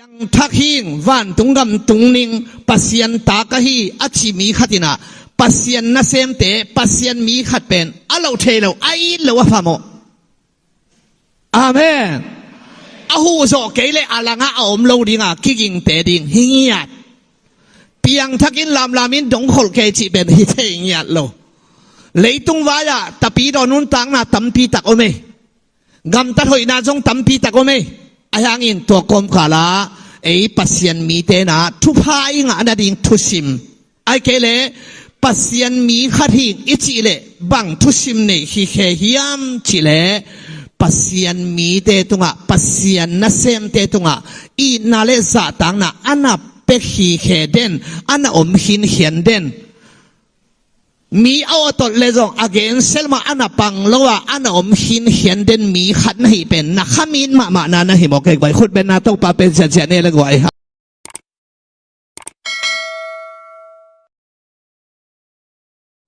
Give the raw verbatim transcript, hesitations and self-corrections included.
Piangthak hing, vantung gam tung ning, Pasian ta ka hi a ci mi khat in ah, Pasian nasemte, Pasian mi khat pen a loh thei lo, a it lo a phamawh. Amen. A huh zawh kei leh a langah a om lo ding a, kigingte ding hi ngiat. Piangthak in lamlam in dongkholh kei cih pen hi thei ngiat lo. Leitung vai-ah tapidaw nuntakna tampi tak om ei. Gamtat hoihna zong tampi tak om ei. Ahi hangin tua kawmkal ah ei Pasian mite in ah thupha i ngah nading thusim, ahih kei leh Pasian mi khat hing i cih leh bang thusim nei hi khe hiam cih leh, Pasian mite tungah, Pasian nasemte tungah itna le zahtakna a na pek hi khe den, a na om khinkhian den. Mi a awtawt le zong a gensel mah a na pang lo a, a na om khinkhian den mi khat na hih pen na khamit mahmah na na hi maw? Kei guai khut benna Topa pen ziahziah ne le guai ha.